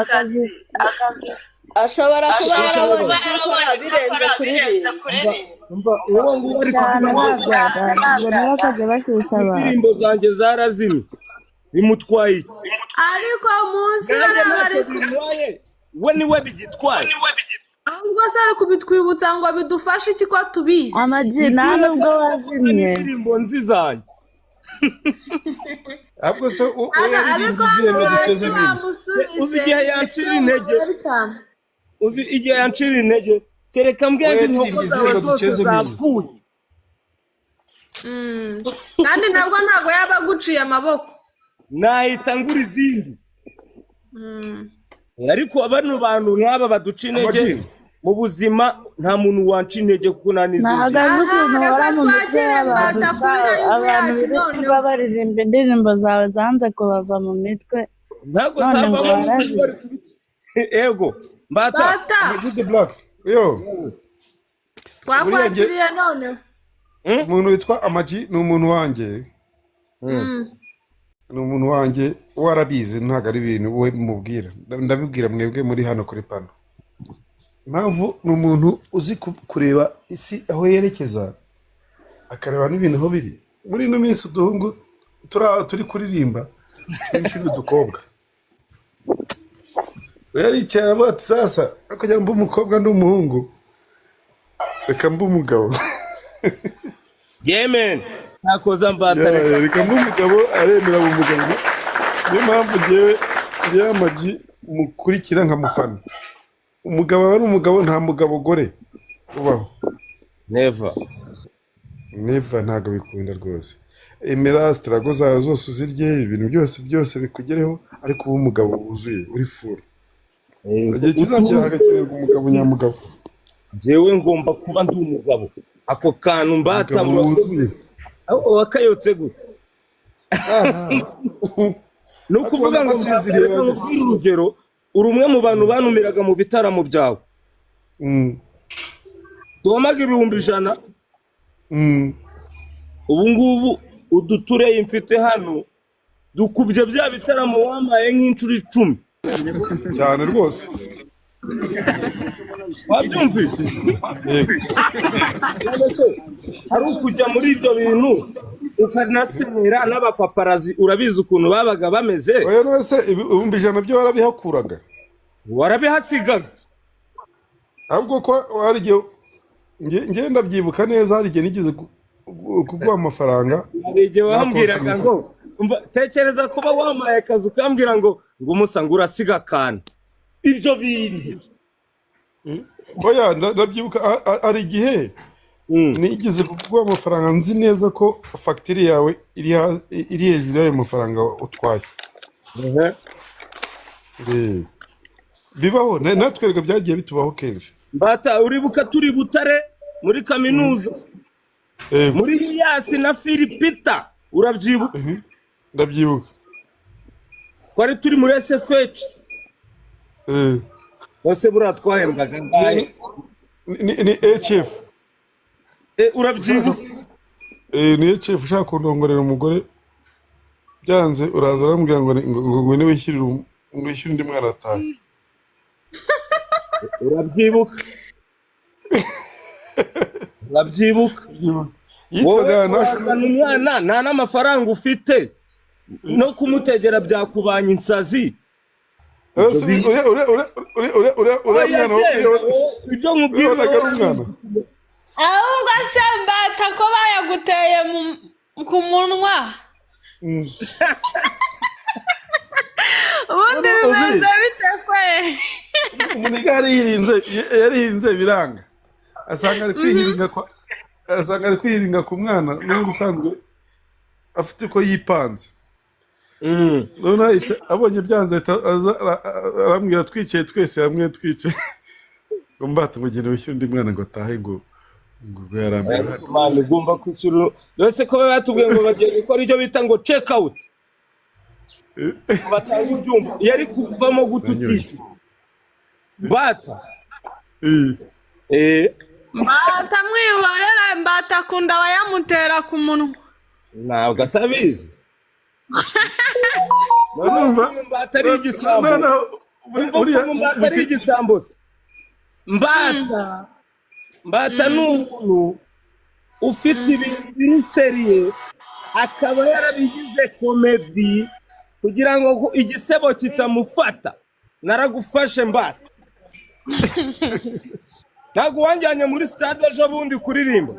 Akazi. Ashobora kuba yarabonye ibyo ukora birenze kuririmba. Umva, uwo nguwo ari Cyane. kuvuga ngo Ntabwo ngo ntibakajye bashyushya abantu. Indirimbo zanjye zarazimye, bimutwaye iki? Ariko munsi Nanjye hari ntacyo abari bintwaye, we niwe bigitwaye. Ahubwo se ari kubitwibutsa ngo bidufashe iki ko tubizi? Ama-G, nta nubwo wazimye. Indirimbo nzi zanjye. Ahubwo se we Ariko yaririmba izihe ngo dukeze mimi? Bamusubije. Uzi igihe yancira intege? Uzi igihe yancira intege? Kereka mbwenge We inkoko yaririmba zawe izihe ngo zose dukeze mimi? zapfuye. Kandi nabwo ntabwo yaba aguciye amaboko. Nahita ngura izindi. Ariko bano bantu nk'aba baduca intege Ama-G. mu buzima, nta muntu wanca intege kuko nta n'izindi. Ntabwo azi ukuntu Aha, uhora reka mu mitwe twakire y'abantu. Mbata kuri live Abantu yacu birirwa noneho. baririmba indirimbo zawe zanze kubava mu mitwe. Ntabwo None ngo zavamo. warazimye. Ego Mbata. Bata. Ama-G the Black yo. Twakwakiriye noneho. Umuntu witwa Ama-G ni umuntu wanjye, ni umuntu wanjye warabizi. Ntabwo ari ibintu we mubwira, ndabibwira mwebwe muri hano kuri pano. Impamvu ni umuntu uzi kureba isi aho yerekeza, akareba n'ibintu aho biri. Muri ino minsi uduhungu turi aho turi kuririmba twinshi n'udukobwa, we yaricaye aravuga ati: "Sasa ariko kugira ngo mbe umukobwa ndi umuhungu, reka mbe umugabo." Yemen, ntakoza Mbata, reka. Yeah, reka mbe umugabo, aremera mu mugabo. Niyo mpamvu ngewe Ama-G mukurikira nkamufana. Umugabo aba ari umugabo, nta mugabo gore ubaho. Never. Never, ntabwo bikunda rwose. Emera struggle zawe zose uzirye, ibintu byose byose bikugereho, ariko uba umugabo wuzuye, uri full. Igihe kizagera hagakenerwa umugabo nyamugabo. Njyewe ngomba kuba ndi umugabo, ako kantu Mbata. Umugabo wuzuye. Aho wakayotse gute? Ni ukuvuga ngo Abasinziriye. reka nkubwire urugero: uri umwe mu bantu bantumiraga mu bitaramo byawe, tuwamaga 100,000. Ubu ngubu udutureyi mfite hano dukubye bya bitaramo wampaye nk'inshuro 10. Cyane rwose. Wabyumvise? Yego. None se ari ukujya muri ibyo bintu ukanasemera n'abapaparazi, urabizi ukuntu babaga bameze. Oya, none se 100,000 byo warabihakuraga? Warabihasigaga. Ahubwo ko hari igihe nge ndabyibuka neza, hari igihe nigeze kuguha amafaranga. Hari igihe wambwiraga ngo tekereza kuba wampaye akazi, ukambwira ngo umusa ngo urasiga akantu, ibyo bintu. Oya, ndabyibuka, hari igihe nigeze kuguha amafaranga nzi neza ko fagitire yawe iri hejuru y'ayo mafaranga utwaye. Bibaho, natwe reka byagiye bitubaho kenshi. Mbata, uribuka turi Butare muri kaminuza, Yego. muri Hiyasi na Filipita, urabyibuka? Ndabyibuka. Twari turi muri SFH. Bose buriya twahembwaga angahe? Ni HF. Urabyibuka? Ni HF. Ushaka kundongorera umugore byanze, uraza urambwira ngo ngo wishyurire ngo wishyure undi mwana atahe. Urabyibuka, urabyibuka? Yitwaga Wowe National. urazana umwana nta n'amafaranga ufite, no kumutegera byakubanya insazi. Ese uriya uriya uriya uriya uriya uriya uriya Oya, mwana genda, wowe, ibyo nkubwira. Wabonaga ari umwana. Ahubwo se Mbata, ko bayaguteye ku munwa, ubundi Uzi- bimeze bite kwe? Umuniga yarihirinze, yarihinze biranga, asanga ari kwihiringa ku mwana n'ubundi usanzwe afite uko yipanze. Noneho abonye byanze, ahita aza arambwira, twicaye twese hamwe, twicaye, ngo: "Mbata, ngo genda wishyure undi mwana ngo atahe," ngo yarambiwe. Man, ugomba kwishyura yose, ko baba batubwiye ngo bagiye gukora icyo bita ngo check out, batanga ibyumba, yari kuvamo gute utishyura, Mbata? Mbata mwihorera, Mbata akunda abayamutera ku munwa. Ntabwo asa abizi. Urumva? Mbata ari igisambo. Noneho Umva Buriya ukuntu Mbata ari igisambo se. Mbata ni umuntu ufite ibintu biri sérieux, akaba yarabigize comedy kugira ngo igisebo kitamufata. Naragufashe Mbata, ntabwo wanjyanye muri stade ejo bundi kuririmba?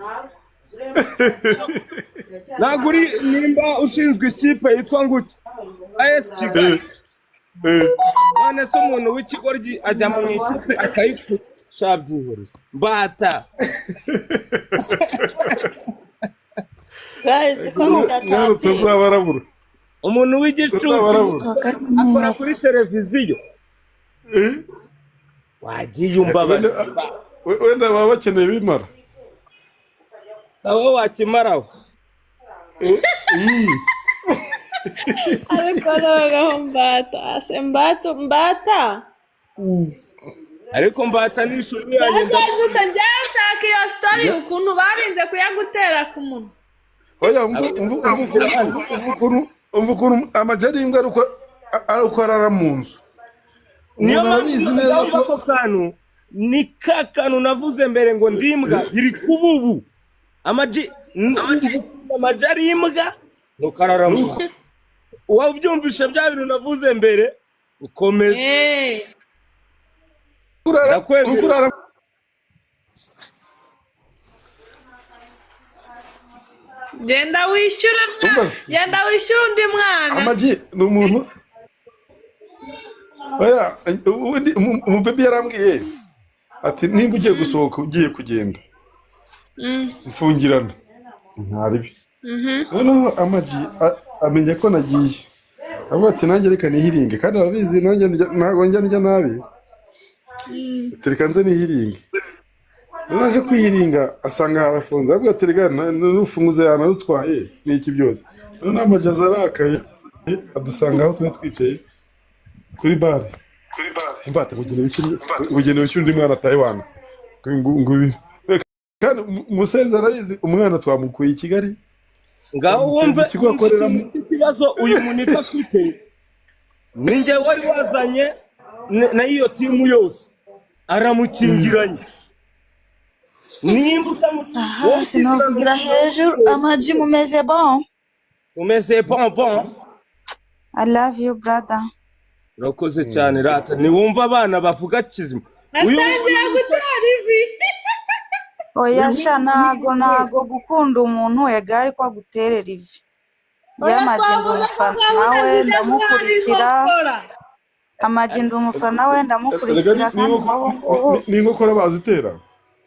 Ntabwo uri nimba ushinzwe ikipe yitwa nguki, AS Kigali? None se umuntu w'ikigoryi ajya mu ikipe akayikusha? Byihoreye Mbata. Guys, ko Mwana mudatapinga? utazabarabura. Umuntu w'igicucu Utazabarabura. akora kuri televiziyo. Wagiye umbabarira. Wenda baba bakeneye bimara. Abo wakimaraho. Iyi. Ariko noneho Mbata se, Mbata, Mbata. Ariko Mbata ni ishuri yanjye. Byagenze ute? Njyewe nshaka iyo story, ukuntu barinze kuyagutera ku munwa. Oya, umva ukuntu amajyari y'imbwa ari uko arara mu nzu. Niyo Umuntu mpamvu arabizi neza ndumva ko ako kantu ni ka kantu navuze mbere ngo ndimbwa biri kuba ubu. Amaji amaji ari imbwa nukarara mu nzu. Uwabyumvishe bya bintu navuze mbere, ukomeze. Kurara Ndakwemera. Kurara. Genda wishyure Umva se. Genda wishyure undi mwana. Amagi ni umuntu, oya, ubundi umubebi yarambwiye ati: "Nimba ugiye gusohoka, ugiye kugenda, mfungirana ntaribi." Noneho Amagi amenya ko nagiye, avuga ati: "Nanjye reka nihiringe," kandi arabizi nanjye ntabwo njya ndya nabi. Ati: "Reka nze nihiringe." Noneho aje kwihiringa asanga harafunze, avuga ati: "Reka n'urufunguzo yanarutwaye n'iki byose." Noneho Amagi aza arakaye, adusanga aho twari twicaye kuri bare. Imbata ngo ugende undi mwana atahe wana ngo kandi umusenzi arabizi, umwana twamukuye i Kigali. Ngaho wumve. Ikigo akoreramo. Iki kibazo uyu muniga afite, ninjye wari wazanye na iyo team yose, aramukingiranye. Nimba Aha, sinavugira hejuru. Amaji, mumeze bon? Umeze bon bon. I love you, brother. Urakoze cyane rata. Ntiwumva abana bavuga kizima uyu? Atangiye gutera ivi. Oya sha, ntago gukunda umuntu egare ko aguterera ivi. Oya, Yamaji ndi twavuze ko umufana gahunda we, zijya ndamukurikira. inkokora. Amaji, ndi umufana we, ndamukurikira Erega kandi nk'ubu ngubu ni inkokora bazitera.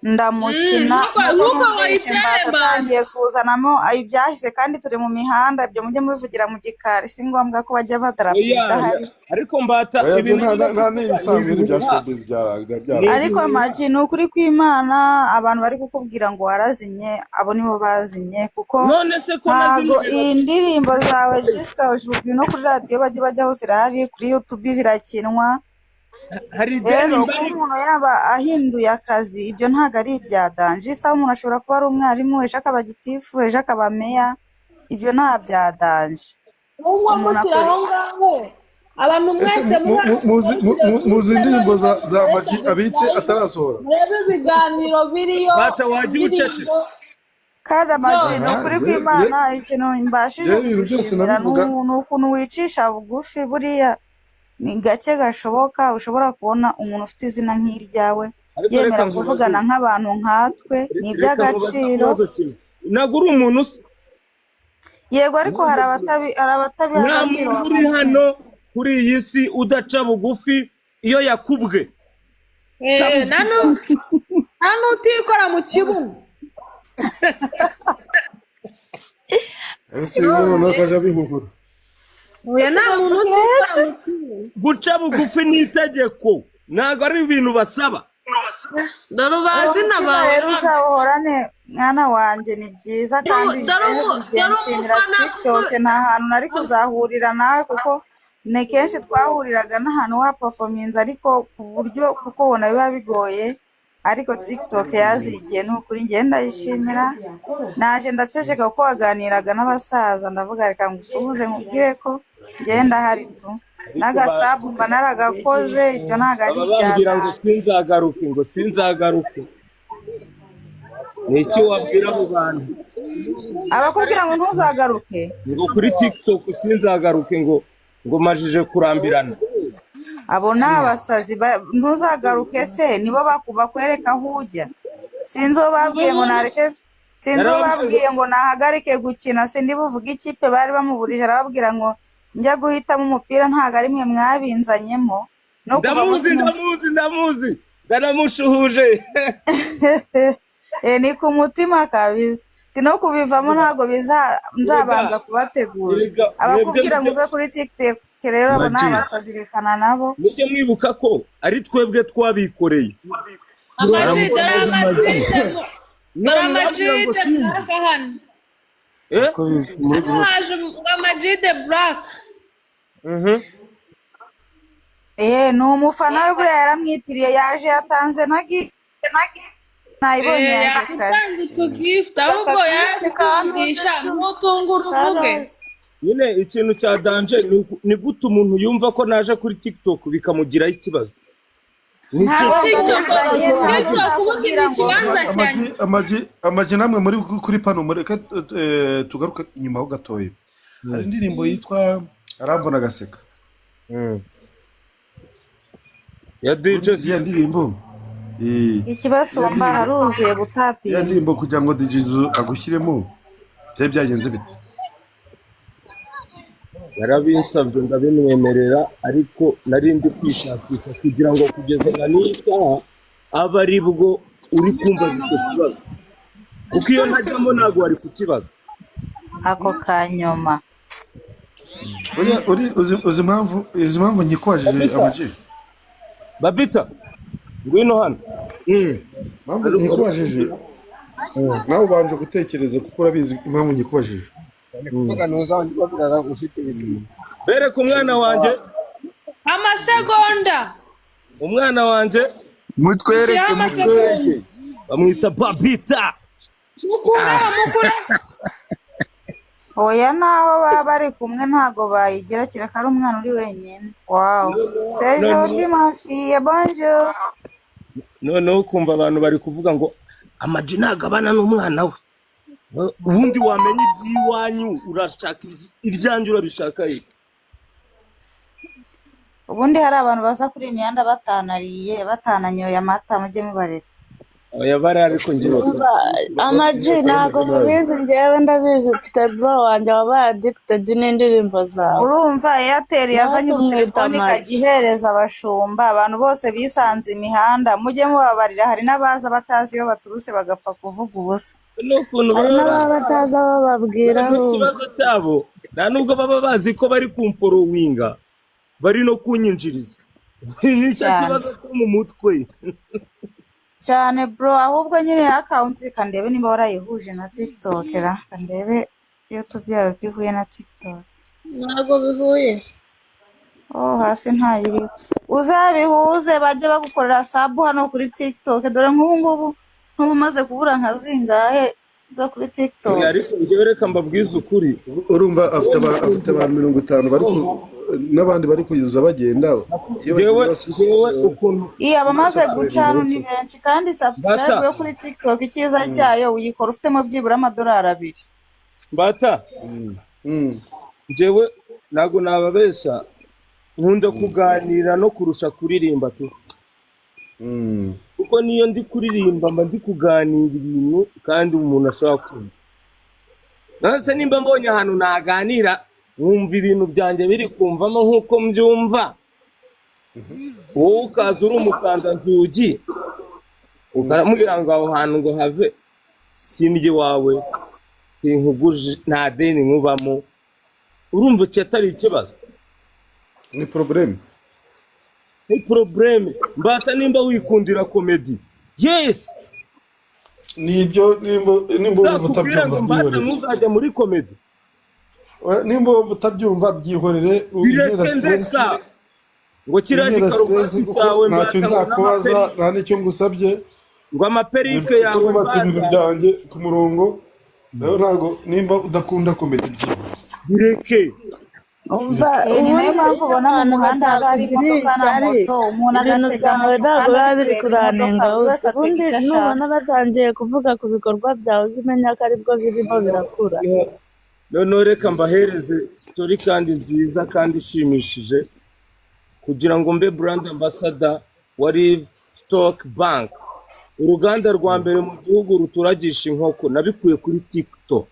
Ndamukina. Nk'uko Nk'uko nk'uko numvise wayiteye Mbata Mbata. atangiye kuzanamo ibyahise kandi turi mu mihanda, ibyo mujye mubivugira mu gikari, si ngombwa ko bajya badarapa Oya, ibidahari. ariko Mbata Oya, ibyo ibintu nta n'ibisanzwe bya showbiz byararangiye. Ariko Amagi, ni ukuri kw'Imana, abantu bari kukubwira ngo warazimye, abo nibo bazimye, kuko None se ko ntago nazimye? iyi ndirimbo zawe Jessica Ujuru no kuri radiyo bajya bajyaho zirahari, kuri YouTube zirakinwa. Hari ideni Rero kuba mbari umuntu yaba ahinduye akazi, ibyo ntabwo ari ibya danger. Isaha umuntu ashobora kuba ari umwarimu, ejo akaba gitifu, ejo akaba meya, ibyo nta bya danger. Ubwo Umuntu mukiri akora aho ngaho, abantu Ese mwese muzi indirimbo za Amagi abitse atarasohora? Murebe ibiganiro biriyo. Bata, wagiye uceceka. Indirimbo Kandi Amagi, byose. ni ukuri kw'Imana, ikintu mbashije Yewe, ibintu byose kugushimira nabivuga. ni ukuntu wicisha bugufi. Buriya ni gake gashoboka ushobora kubona umuntu ufite izina nk'iryawe Ariko yemera reka nkubaze kuvugana nk'abantu nkatwe, ni Reka nkubaze iby'agaciro. ikibazo kimwe. Ntabwo uri umuntu se? Yego, ariko hari abatabiha Nta agaciro. muntu uri hano kuri iyi si udaca bugufi iyo yakubwe. Nta n'utikora mu kibuno. Ese uyu noneho akaje abihuhura? Oya, nta muntu utikora mu kibuno. Guca bugufi ni itegeko, ntabwo ari ibintu basaba. Dore ubazina Umutima bawe. rero uzawuhorane, mwana wanjye, ni byiza kandi Dore dore nshimira umufana TikTok. Nta hantu nari kuzahurira nawe, kuko ni kenshi twahuriraga n'ahantu waperforminze, ariko ku buryo kuko ubona biba bigoye, ariko TikTok yazigiye, ni ukuri njye ndayishimira. Naje ndaceceka kuko waganiraga n'abasaza, ndavuga reka ngusuhuze nkubwire ko ngenda hari tu. N'agasabu mba naragakoze, ibyo ntabwo ari Baba bambwira ngo ibya sinzagaruke, ngo sinzagaruke. Ni iki wabwira abo bantu? Abakubwira ngo ntuzagaruke? Ngo kuri TikTok sinzagaruke, ngo majije kurambirana. Abo ni abasazi. Ntuzagaruke se nibo bakwereka aho ujya? Sinzi uwo babwiye ngo nareke, sinzi uwo babwiye ngo nahagarike gukina, sindi buvuge ikipe bari bamuburije. Arababwira ngo njya guhitamo umupira ntabwo ari mwe mwabinzanyemo no kuva Ndamuzi. gukina. Ndamuzi, ndamuzi, ndanamushuhuje. Eh, ni ku mutima kabisa. Ati no kubivamo ntabwo biza, nzabanza kubategura. Erega, Abakubwira ngo mwebwe uve kuri TikTok rero, abo ni Magi. abasazi, rekana nabo. Mujye mwibuka ko ari twebwe twabikoreye. Amaji, dore Amajide, dore None urambwira ngo Amajide sinzi. Black hano. Eh? Hano haje Amajide Black. Eh, ni umufana we buriya yaramwitiriye, yaje yatanze na gift, nayibonye, yaje kare. Yatanze utugift, ahubwo yaje kuvugisha ntutungure uvuge. Nyine ikintu cya danger ni gute umuntu yumva ko naje kuri TikTok bikamugiraho ikibazo? Ni icyo Ntabwo TikTok bizanye, ntabwo TikTok ubundi nzakubwira ni ngo ikibanza cyanjye. Amaji, namwe muri kuri pano, mureke tugaruke inyuma ho gatoya. Hari indirimbo yitwa "Arambona Agaseka". Ya DJ. Iriya ndirimbo Ikibasumba haruzuye iriya butapiye. ndirimbo, kugira ngo DJ Zizou agushyiremo byari byagenze bite? Yarabinsabye ndabimwemerera, ariko nari ndi kwishakisha kugira ngo kugeza na n'iyi saha abe ari bwo uri kumbaza icyo kibazo, kuko iyo ntajyamo ntabwo wari kukibaza. Ako kanyuma. Uriya uri uzi impamvu nkikubajije, Amaji? Babita, ngwino hano. Impamvu nkikubajije, nawe ubanje gutekereza, kuko urabizi impamvu nkikubajije. Bereka umwana wanjye. Amasegonda. Umwana wanjye. Mutwereke. Shyiraho amasegonda. Mutwereke. Bamwita Babita. Mukureho, mukureho. Oya, naho baba bari kumwe ntago bayigira, kereka ari umwana uri wenyine. Wow, c'est joli, ma fille, bonjour. Noneho ukumva abantu bari kuvuga ngo Amaji ntabwo abana n'umwana we. Ubundi wamenya iby'iwanyu, urashaka ibyanjye, urabishaka ye? Ubundi hari abantu baza kuri iyi mihanda batanariye, batananyoye amata, mujye mubareka. Oya, bari, ariko njyewe Amaji, ntabwo mubizi, njyewe ndabizi, mfite bro wanjye wabaye addicted n'indirimbo zawe. Urumva Airtel yazanye Nawe tumwita ubutelefoni Amaji. ikajya ihereza abashumba, abantu bose bisanze imihanda, mujye mubabarira. Hari n'abaza batazi iyo baturutse, bagapfa kuvuga ubusa. N'ukuntu Hari baba n'ababa batazi aho babwira ahubwo. N'ikibazo cyabo, nta nubwo baba bazi ko bari kumforowinga, bari no kunyinjiriza. Nicyo Cyane. kibazo cyo mu mutwe. Cyane bro. Ahubwo nyine account, kandebe niba warayihuje na TikTok ra, kandebe YouTube yawe ko ihuye na TikTok. Ntabwo bihuye. Oh, hasi ntayiriho. Uzabihuze bajye bagukorera sub hano kuri TikTok. Dore nk'ubu ngubu ntuba umaze kubura nka zingahe zo kuri TikTok? Ariko njyewe reka mbabwize ukuri. Urumva afite abantu 50 bari n'abandi bari kuyuza bagenda iyo Njyewe bagiye njyewe ukuntu Iya, abamaze guca hano ni benshi, kandi subscribe Bata. yo kuri TikTok, icyiza cyayo uyikora ufitemo byibura amadolari 2. Mbata, njyewe ntabwo nababeshya, nkunda kuganira no kurusha kuririmba tu, kuko niyo ndi kuririmba mba ndi kuganira ibintu kandi umuntu ashobora kumva. Nonese nimba mbonye ahantu naganira nkumva ibintu byanjye biri kumvamo nk'uko mbyumva, wowe ukaza uri umukandanzugi ukaramubwira ngo aho hantu ngo have, sindye wawe, sinkuguje, nta deni nkubamo, urumva iki atari ikibazo? Ni problème. Ni problème. Mbata, nimba wikundira comedy, yes. Nibyo, nimba wumva Nakubwira ngo utabyumva, Mbata, byihorere. ntuzajya muri comedy. Nimba wumva utabyumva, byihorere. Bireke. Untera stress. Ndeka ngo kiriya Untera stress gikaruvati kuko cyawe, ntacyo Mbata, ngo nzakubaza, nta n'icyo ngusabye. Ngo amaperike Kuko yawe, nubatse ibintu Mbata. byanjye ku murongo. Rero ntabwo, nimba udakunda comedy, byihorere. Bireke. Umva, Ni nayo ubundi mpamvu iyo ubona mu abantu muhanda haba hari batakugiriye imodoka na ishyari, moto, umuntu ibintu agatega byawe moto ntabwo kandi biba ari biri kureba imodoka, kuraninga buri hose. wese atega Ubundi icyo ashaka. nubona batangiye kuvuga ku bikorwa byawe, ujye umenya ko aribwo birimo birakura. Noneho reka mbahereze story kandi nziza kandi ishimishije, kugira ngo mbe brand ambassador wa Live Stock Bank, uruganda rwa mbere mu gihugu ruturagisha inkoko. Nabikuye kuri TikTok.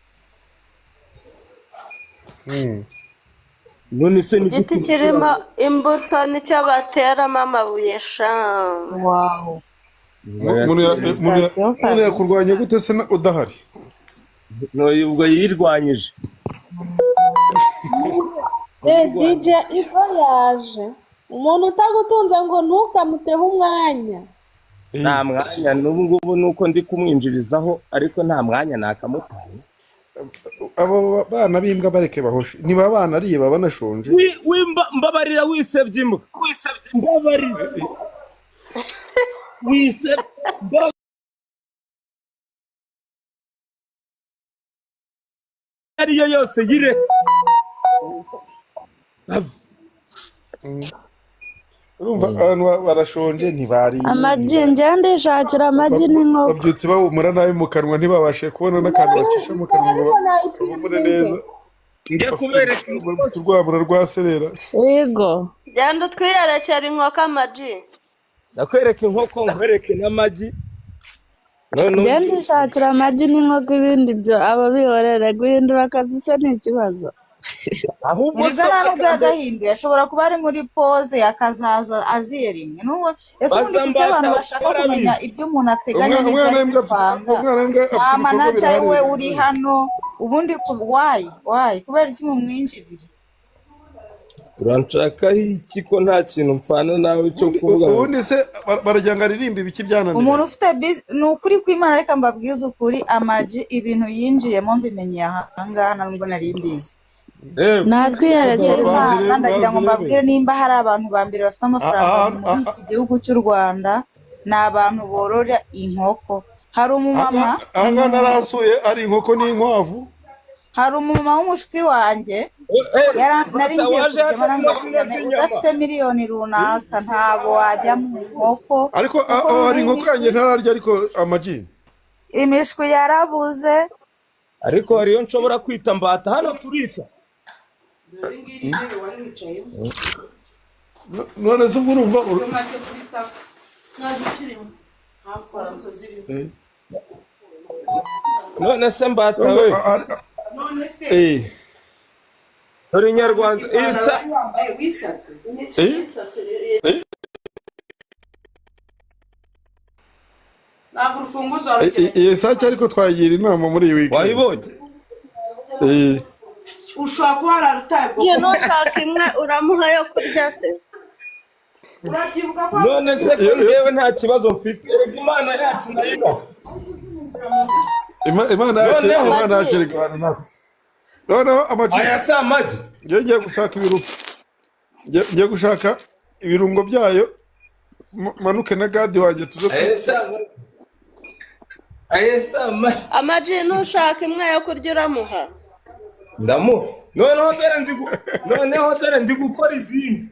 None se ni Igiti gute kirimo imbuto nicyo bateramo amabuye sha. Wow. Umuntu Félicitations umuntu kabisa. yakurwanya gute se udahari? No, ubwo yirwanyije. DJ Ivo yaje, umuntu utagutunze ngo ntukamuteho umwanya. Nta mwanya n'ubu ngubu nuko ndi kumwinjirizaho, ariko nta mwanya nakamutanga. Abo bana b'imbwa bareke bahoshe, niba banariye baba banashonje. Mbabarira, wisebye imbwa, mbabarira wisebye imbwa ariyo yose yireka. Urumva abantu barashonje, ntibariye. Amagi, njyewe ndishakira amagi n'inkoko. Babyutse bahumura nabi mu kanwa, ntibabashe kubona n'akantu bacisha mu kanwa ngo Ariko bahumure nayipinze. neza. Njya kubereka Bafite urwabura rwa serera. Yego. Genda utwiyerekera inkoko, Amaji. Ndakwereka inkoko, nkwereke n'amagi. Noneho Njyewe ndishakira amagi n'inkoko, ibindi byo aba bihorere. Guhindura akazi se ni ikibazo? Ahubwo Erega se nta nubwo yagahinduye, ashobora kuba ari muri pose akazaza aziye rimwe. N'ubu ese ubundi Baza kuki abantu mbata bashaka kumenya barabizi. ibyo umuntu ateganya n'ibyo Umwana ari w'imbwa afite gupanga? Umwana w'imbwa afite Nta ibikorwa manager we birahari. uri hano ubundi wayi wayi, kubera iki mumwinjirira? Uranshakaho iki ko nta kintu mpfana nawe cyo kuvuga ngo Ubundi se baragira ngo aririmbe ibiki byananiranye? Umuntu ufite ni ukuri kw'Imana, reka mbabwize ukuri, Amaji ibintu yinjiyemo mbimenyeye ahangaha, nta nubwo nari mbizi. Natwiyerekera. Imana, ndagira ngo Banzire. mbabwire, nimba hari abantu ba mbere bafite amafaranga muri iki gihugu cy'u Rwanda, ni abantu borora inkoko. Hari umumama Ahangaha narahasuye, ari inkoko n'inkwavu. Hari umumama w'umushuti wanjye, nari ngiye waje kujyamo, hano arambwira ati, udafite miliyoni runaka ntago wajya mu nkoko. Ariko Kuko aho hari noneho inkoko yanjye ntararya, ariko amagi. Imishwi yarabuze. Ariko hariyo nshobora kwita mbata, hano turita. Dore ngiri intebe wari wicayemo. None se ubwo urumva Umaze kubisaka nta mfunguzo zirimo. None se mbata we? None se Dore inyarwanda ipantaro isa wari wambaye wisatse? Ntabwo urufunguzo warukeneye. Iyi sake ariko twayigira inama muri iyi weekend. Wayibonye? Eh. Ushobora kuba wararutaye bwo. Njye nushaka imwe uramuha yo kurya se? Urabyibuka ko None se ko njyewe nta kibazo mfite? Erega Imana yacu nayo Imana yacu Noneho- Imana yacu irwana natwe. Noneho amagi. Aya si amagi. Ngiye gushaka ibirungo, ngiye gushaka ibirungo byayo, manuke na gadi wanjye tuze Aya si amagi, aya si amagi. Amaji, nushaka imwe yo kurya uramuha? Ndamu noneho dore ndi gukora izindi.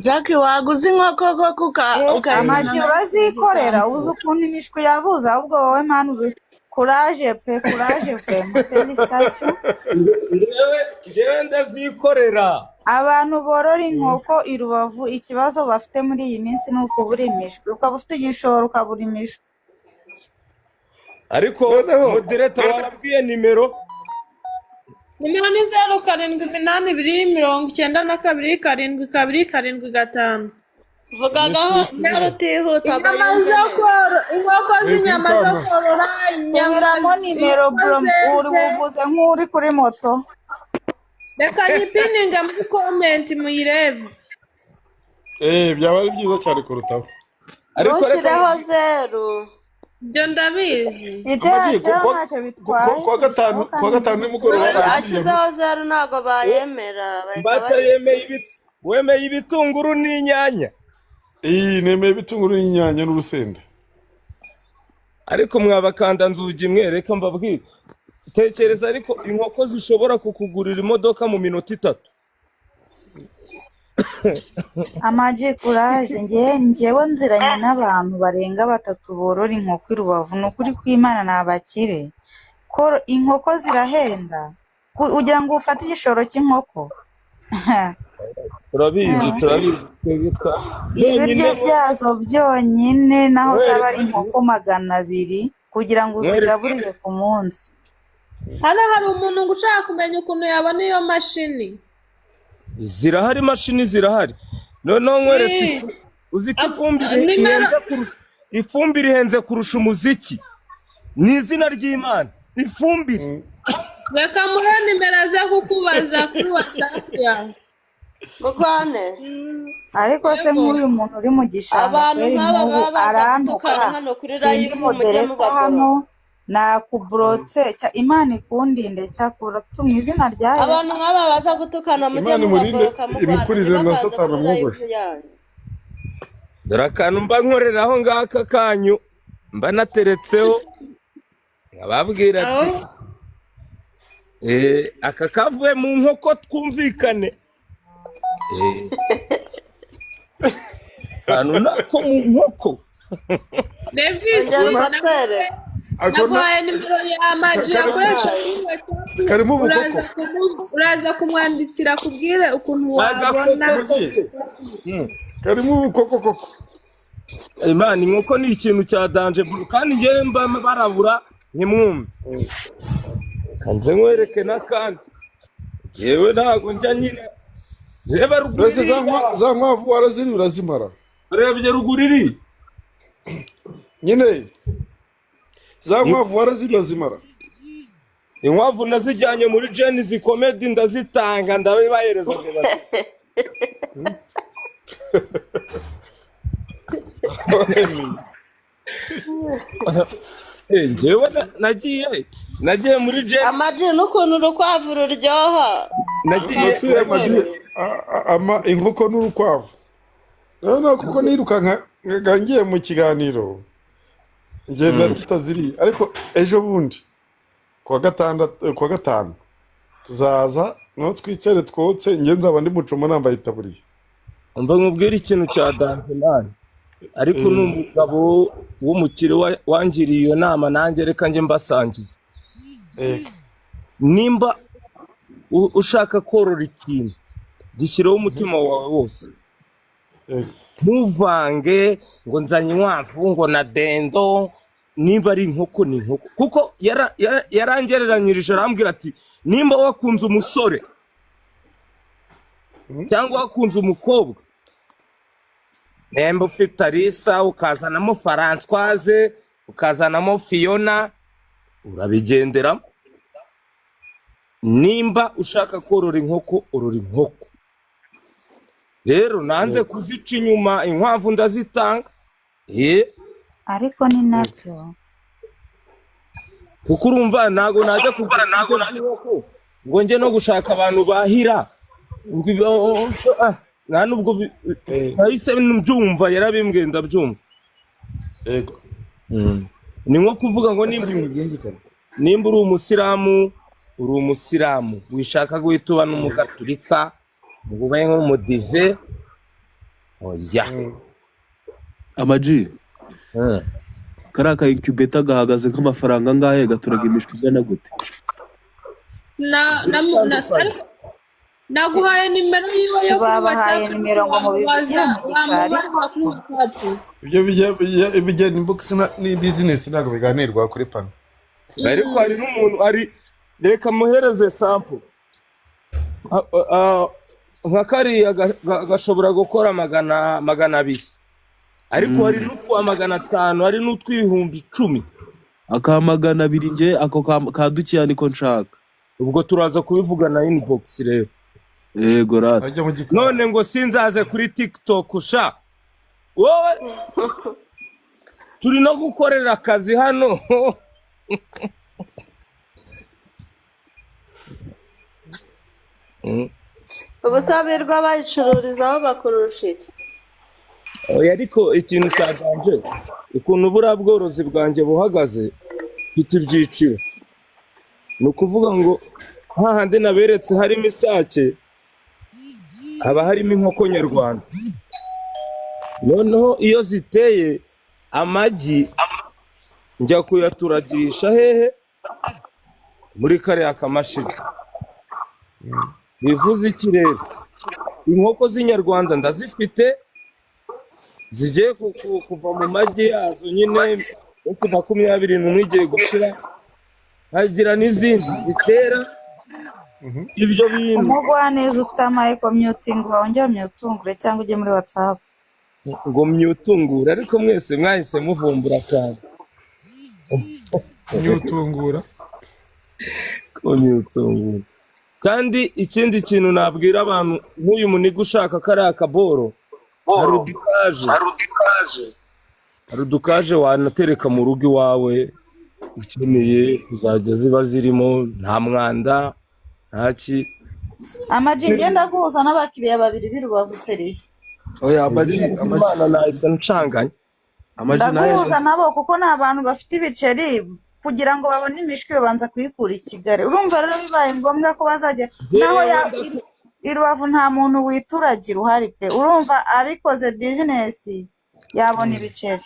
Jack, waguze inkoko koko ukayizana? Amagi urazikorera, uzi ukuntu imishwi yabuze? Ahubwo wowe mani uri courage pe, courage vraiment, félicitations. Njyewe ndazikorera. Abantu borora inkoko i Rubavu, ikibazo bafite muri iyi minsi ni ukubura imishwi, ukaba ufite igishoro ukabura imishwi. Ariko Noneho- moderator, wababwiye nimero? Nimero ni 0782 92 72 75. Vuga gahoro utihuta. Inyama zo korora, inkoko z'inyama zo Wirukanka. korora inyama Subiramo nimero, bro. inkoko Uri zeze. buvuze nk'uri kuri moto. Reka nyipininge muri comment muyirebe. Byaba ari byiza cyane kurutaho. Ariko reka Ntushyireho zeru. Ibyo ndabizi. Ibyo Amagi, yashyiraho ntacyo bitwaye. Kuwa gatanu nimugoroba. Ashyizeho zeru ntabwo bayemera, bahita Mbata bayisiba. Wemeye ibitunguru n'inyanya? Iyi nemeye ibitunguru n'inyanya n'urusenda. Ariko mwabakanda nzugi mwe, reka mbabwire. Tekereza ariko inkoko zishobora kukugurira imodoka mu minota 3. Amaji, kuraje. Njyewe nziranye n'abantu barenga batatu borora inkoko i Rubavu. Ni ukuri kw'Imana, ni abakire. Inkoko zirahenda. Ugira ngo ufate igishoro cy'inkoko. Turabizi, turabizi twebwe Ibiryo byonyine byazo byonyine, naho zaba ari mwereke inkoko 200, kugira ngo mwereke uzigaburire ku munsi. Hano hari umuntu ngo ushaka kumenya ukuntu yabona iyo mashini. Zirahari, imashini zirahari. Noneho nkweretse Eh, ifu, uzi ko ifumbire nimero ihenze kurusha, ifumbire ihenze kurusha umuziki, ni izina ry'Imana ifumbire. Reka muhe nimero aze kukubaza kuri WhatsApp yawe. Mugwane. Ariko se Yego. nk'uyu muntu uri mu gishanga Abantu kweri, nk'aba nk'ubu baba baza arantuka, gutukana hano kuri sindi live, mujye modereta hano, mubablocka. Nakuburotse Imana ikundinde cyakura tu mu izina rya Abantu Yesu. nk'aba baza gutukana mujye Imana imurinde, mubablocka, mugwane, imukurire na ntibakaze Satani kuri live amwogoshe. yanyu. Dore akantu mba nkorera aho ngaka kanyu mba nateretseho, nkababwira ati Aho "Eh, aka kavuye mu nkoko, twumvikane. Akantu nako mu nkoko." Levisi, Ongera ukatwereka. Ako na naguhaye nimero ya Amaji karimo akoresha kuri WhatsApp. karimo ubukoko. Uraza kumwandikira akubwire ukuntu wabona. Agakoko Amagi koko. karimo ubukoko koko. Imana, inkoko ni ikintu cya danger bro, kandi njyewe mba barabura ntimwumve. Nze nkwereke n'akandi, yewe ntabwo njya nyine reba ruguru Uretse za iriya. za nkwavu waraziriye urazimara. Urebye ruguru iri. Nyine za nkwavu waraziriye urazimara. Inkwavu nazijyanye muri Gen-Z Comedy, ndazitanga, ndabibahereza ngo njyewe nagiye muri Gen Amaji, n'ukuntu urukwavu ruryoha. Nagiye Nasuye amagi inkoko n'urukwavu, noneho kuko nirukanka ngiye mu kiganiro, ngenda tutaziriye, ariko ejo bundi kuwa gatandatu, kuwa gatanu tuzaza naho twicare twotse, njye nzaba ndi mucoma nambaye itaburiya. Umva nkubwire ikintu cya danger man, ariko ni umugabo w'umukire wangiriye iyo nama, nanjye reka njye mbasangiza. Ega. Nimba ushaka korora ikintu, gishyireho umutima wawe wose. Ega. Ntuvange ngo nzanye inkwavu ngo na dendo. Nimba ari inkoko ni inkoko, kuko yarangereranyirije arambwira ati nimba wakunze umusore cyangwa wakunze umukobwa, nimba ufite Alisa ukazanamo Francoise ukazanamo Fiona, urabigenderamo. Nimba ushaka korora inkoko, orora inkoko. Rero nanze kuzica inyuma, inkwavu ndazitanga. Ariko ni nabyo. Kuko urumva ntabwo najya kugura inkoko ngo njye no gushaka abantu bahira. Nta nubwo nahise mbyumva, yarabimbwiye ndabyumva. Yego. Ni nko kuvuga ngo nimba Ari ibintu byumvikana. Nimba uri umusilamu, uri umusilamu, wishaka guhita uba n'umugaturika ngo ube nk'umudive, oya. Amaji, kariya ka incubator gahagaze nk'amafaranga angahe? Gaturaga imishwi ingana gute? Na ariko naguhaye nimero yiwe yo kuri Babahaye WhatsApp. nimero ngo mubivugire Wamubaza mu gikari. Wamubaza kuri WhatsApp. Ibyo bijya inbox ni business, ntabwo biganirwa kuri pano. Ariko hari n'umuntu ari, reka muhereze sample. Nka kariya gashobora gukora 200, ariko hari n'utwa 500, hari n'utw'ibihumbi 10. Aka 200, nge ako ka dukeya niko nshaka. Ubwo turaza kubivugana inbox rero. Yego rata. Ajya mu gikari. None ngo sinzaze kuri TikTok sha, wowe turi no gukorera akazi hano. Ubusabirwa bayicururizaho bakurusha iki? Oya, ariko ikintu cya danger, ukuntu buriya bworozi bwanjye buhagaze, mfite ibyiciro. Ni ukuvuga ngo hahandi naberetse harimo isake, haba harimo inkoko nyarwanda. Noneho iyo ziteye amagi njya kuyaturagisha hehe? Muri kariya kamashini. Bivuze iki rero? Inkoko z'inyarwanda ndazifite, zigiye kuva mu magi yazo nyine, iminsi 21 igiye gushira, nkagira n'izindi zitera ibyo bintu. Umugwaneza ufite amayiko, myutingi wongere myutungure cyangwa ujye muri WhatsApp. Ngo myutungure, ariko mwese mwahise muvumbura akantu. Myutungura. Ko myutungura. Kandi ikindi kintu nabwira abantu, nk'uyu muniga ushaka kariya kaboro, hari udukaje wanatereka mu rugo iwawe, ukeneye kuzajya ziba zirimo, nta mwanda, nta ki. Amaji, ngenda guhuza n'abakiriya babiri b'i Rubavu seriye. Oya, Amaji, Izina Amaji, ry'Imana nahita ncanganya. Amaji nawe. Ndaguhuza nabo kuko ni abantu bafite ibiceri, kugira ngo babone imishwi babanza kuyikura i Kigali. Urumva rero bibaye ngombwa ko bazajya naho ya i Rubavu nta muntu wituragira uhari pe. Urumva abikoze bizinesi yabona ibiceri.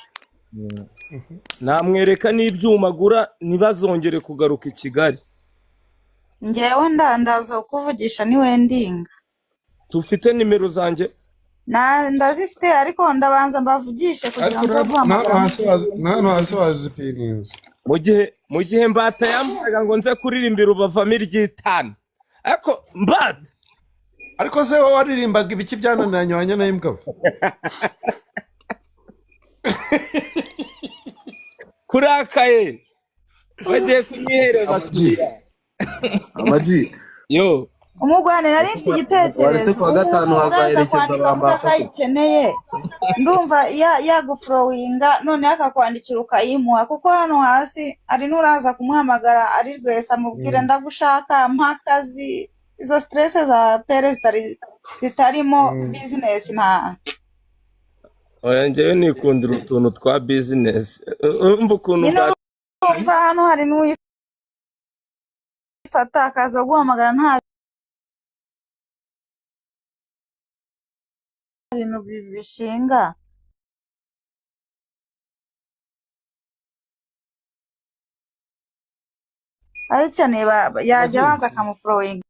Namwereka n'ibyuma agura, ntibazongere kugaruka i Kigali. Ngewe ndandaza kukuvugisha niwe ndinga. Tufite nimero zanjye. Ndazifite ariko ndabanza mbavugishe kugira Ariko ngo nze guhamagara. nta hano hasi wazipininze. Mu gihe Mbata yambwiraga ngo nze kuririmbira ubavamo iry'itanu, ariko Mbata Ariko se wowe waririmbaga ibiki byananiranye wanya nawe imbwa we? Kurakaye bagiye kunyihereza. Amaji, Amaji, Yo. Umugwane, nari mfite igitekerezo. Waretse kuwa gatanu Umuntu uraza hazaherekeza kwandika ba avuga ko Mbata. ayikeneye, ndumva yagufurowinga noneho akakwandikira ukayimuha, kuko hano hasi hari n'uraza kumuhamagara ari rwese amubwira ndagushaka mpa akazi. Izo stress za pere zitarimo bizinesi nta. Oya, njyewe nikundira utuntu twa bizinesi, urumva ukuntu Nyine Mbata urumva hano hari n'uyifata akaza guhamagara nta bintu bishinga ayikeneye, yajya Amaji abanza akamufurowinga.